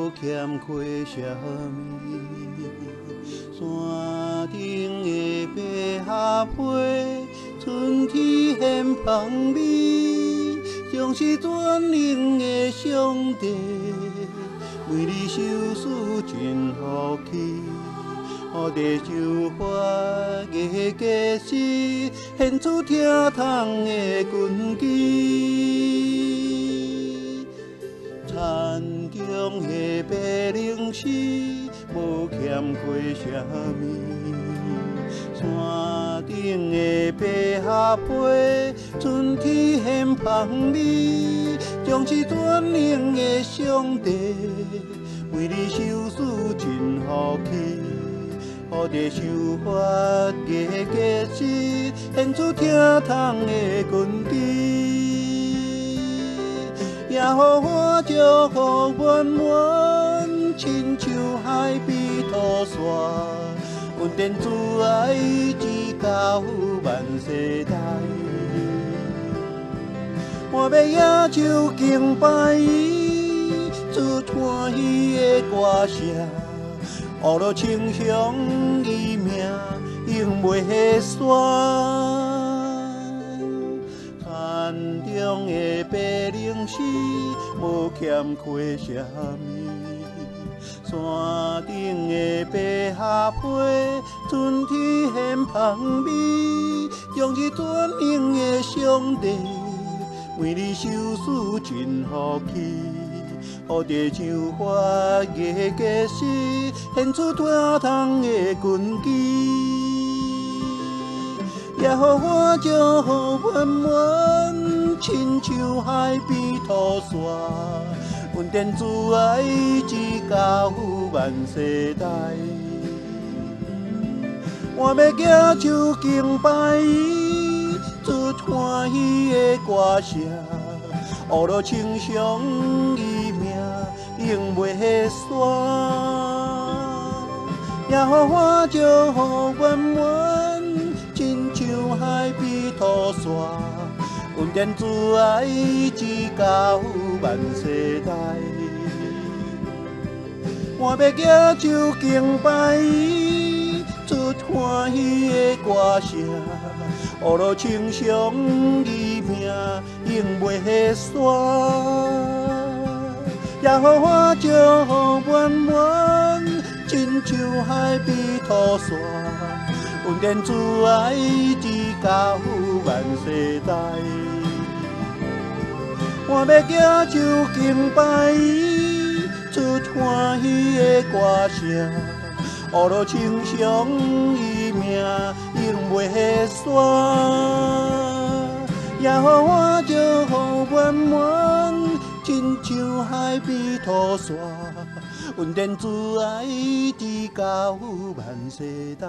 無欠缺啥物。山頂的百合花，春天獻芳味，像是全能的上帝，為你受死真福氣。予地受罰的結實，獻出疼痛的根基。田中的白靈絲，無欠缺啥物。山頂的百合花，春天獻芳味，將是全能的上帝，為你受死真福氣。予地受罰的結實，獻出疼痛的根基。耶和華祝福滿滿，親像海比塗沙，恩典慈愛直到萬世代。我欲舉手敬拜伊，出歡喜的歌聲，學樂稱頌伊名，永袂煞。田中的白靈絲，無欠缺啥物。山頂的百合花，春天獻芳味，將是全能的上帝，為你受死真福氣。予地受罰的結實，獻出疼痛的根基。耶和華祝福滿滿，親像海比塗沙，恩典慈愛直到萬世代。我欲舉手敬拜伊，出歡喜的歌聲，學樂稱頌伊名，永袂煞。耶和華祝福滿滿，親像海比塗沙，恩典慈愛直到萬世代。我欲舉手敬拜伊，出歡喜的歌聲，學樂稱頌伊名，永袂煞。耶和華祝福滿滿，親像海比塗沙，恩典慈愛直到萬世代。我欲舉手敬拜伊，出歡喜的歌聲，學樂稱頌伊名，永袂煞。耶和華祝福滿滿，親像海比塗沙，恩典慈愛直到萬世代。